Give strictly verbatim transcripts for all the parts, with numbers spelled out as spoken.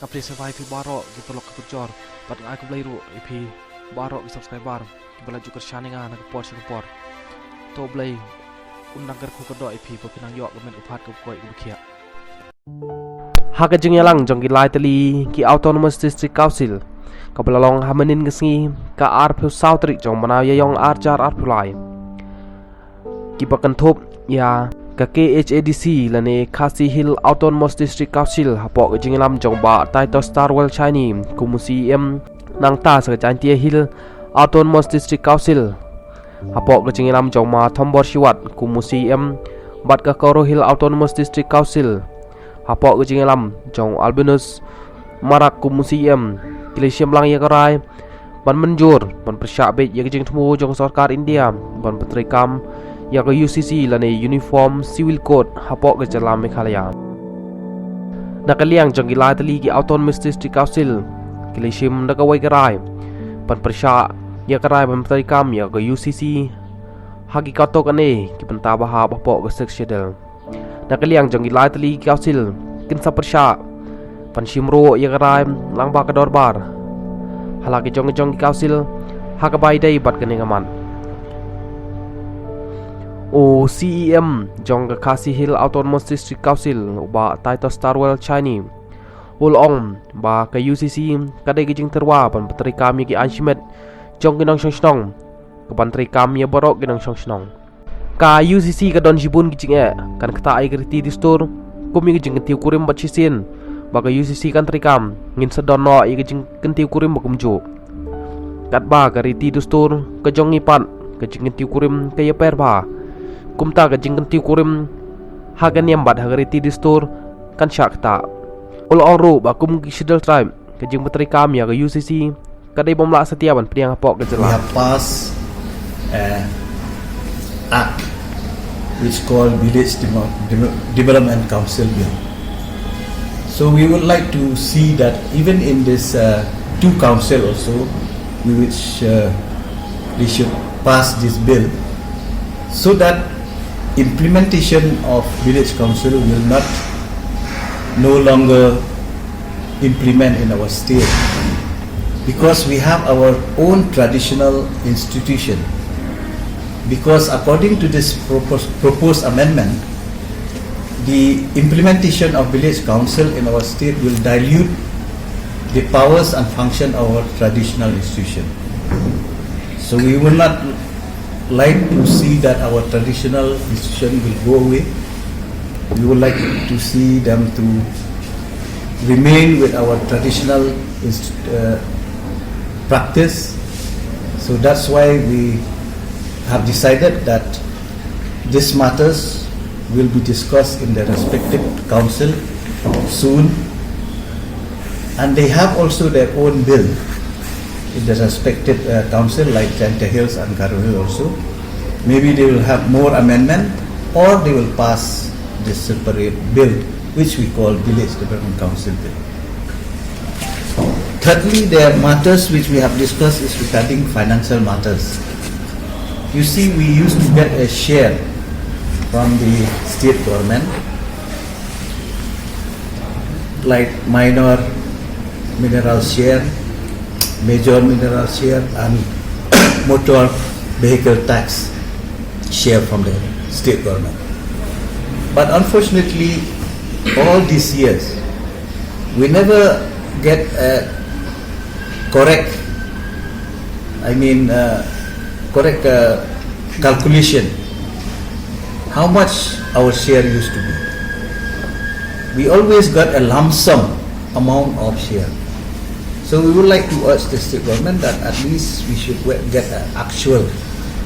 Ka phi sngewbha ïa phi baroh ki paralok ki parajor bad nga ai khublei ruh ïa phi baroh ki subscriber kiba la ju kyrshan ïa nga na ka por sha ka por. To Blei un nang kyrkhu kyrdoh ïa phi ba phin nang ïoh ka met ka phad kaba koit kaba khiah. Ha ka jingïalang jong ki lai tylli ki Autonomous District Council kaba la long ha mynnin ka sngi ka arphew saw tarik jong u bnai Ïaïong arhajar arphew lai, kiba kynthup ïa ka K H A D C lane Khasi Hills Autonomous District Council hapoh ka jingïalam jong Bah Titus Tarwell Shynie kum u C E M, nangta sa ka Jaintia Hills Autonomous District Council hapoh ka jingïalam jong Ma Thombor Shiwat kum u C E M bad ka Garo Hills Autonomous District Council hapoh ka jingïalam jong Albinus Marak kum u C E M, ki la shim lang ïa ka rai ban mynjur ban pyrshah beit ïa ka jingthmu jong ka sorkar India ban pyntreikam ïa ka U C C lane Uniform Civil Code hapoh ka jylla Meghalaya. Na ka liang jong ki lai tylli ki Autonomous District Council ki la shim da kawei ka rai ban pyrshah ïa ka rai ban pyntreikam ïa ka U C C ha ki katto katne ki bynta ba hap hapoh ka Sixth Schedule. Na ka liang jong ki lai tylli ki council kin sa pyrshah ban shim ruh ïa ka rai lyngba ka dorbar ha la ki jong ki jong ki council ha kaba ïadei bad kane ka mat. U C E M jong ka Khasi Hills Autonomous District Council u Bah Titus Tarwell Shynie u la ong ba ka U C C ka dei ka jingtyrwa ban pyntreikam ïa ki aiñ shimet jong ki nongshong shnong, ka ban treikam ïa baroh ki nongshong shnong. Ka U C C ka don shibun ki jingeh, kan ktah ïa ka riti dustur kum ïa ka jingkyntiew kurim bad shisien ba ka U C C kan treikam, ngin sa don noh ïa ka jingkyntiew kurim ba kumjuh. Katba ka riti dustur ka jong ngi pat, ka jingkyntiew kurim ka ïapher bha. Kumta ka jingkyntiew kurim ha ka niam bad ha ka riti dustur kan shah ktah. U la ong ruh ba kum ki Scheduled Tribe, ka jingpyntreikam ïa ka U C C ka dei bym lah satia ban pdiang hapoh ka jylla. We have passed, uh, Act which called Village Demo- Demo- Development Council Bill. So we would like to see that even in this, uh, two council also, we which, uh, they should pass this bill so that implementation of village council will not no longer implement in our state, because we have our own traditional institution. Because according to this propos- proposed amendment, the implementation of village council in our state will dilute the powers and function of our traditional institution. So we will not like to see that our traditional institution will go away. We would like to see them to remain with our traditional inst- uh, practice. So that's why we have decided that these matters will be discussed in the respective council soon. And they have also their own bill in the respective, uh, council, like Jaintia Hills and Garo Hills also. Maybe they will have more amendment, or they will pass this separate bill, which we call Village Development Council Bill. Thirdly, there are matters which we have discussed is regarding financial matters. You see, we used to get a share from the state government, like minor mineral share, major mineral share, and motor vehicle tax share from the state government. But unfortunately, all these years, we never get a correct, I mean, uh, correct, uh, calculation how much our share used to be. We always got a lump sum amount of share. So we would like to urge the state government that at least we should we- get an actual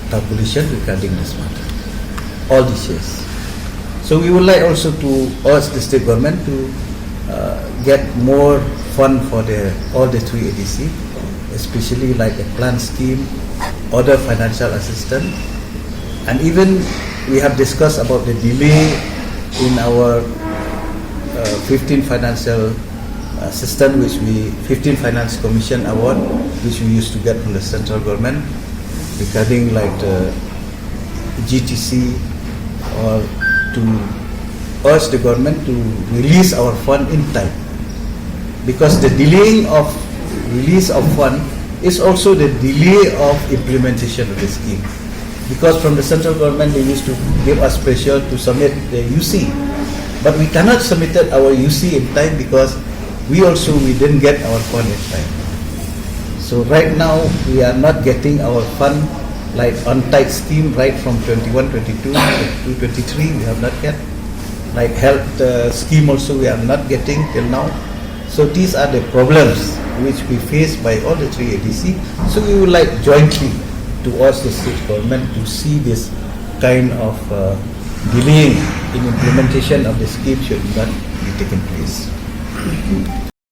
calculation regarding this matter, all these years. So we would like also to urge the state government to, uh, get more fund for the all the three A D C, especially like the plant scheme, other financial assistance, and even we have discussed about the delay in our, uh, fifteen financial assistance, which we fifteen Finance Commission award, which we used to get from the central government regarding like the G T C, or to urge the government to release our fund in time. Because the delaying of release of fund is also the delay of implementation of the scheme. Because from the central government, they used to give us pressure to submit the U C. But we cannot submit our U C in time because we also, we didn't get our fund in time. So right now, we are not getting our fund, like, on-tight scheme, right from twenty-one, twenty-two to twenty-three, we have not get. Like, health uh, scheme also, we are not getting till now. So these are the problems which we face by all the three A D C. So we would like jointly to ask the state government to see this kind of uh, delaying in implementation of the scheme should not be taken place.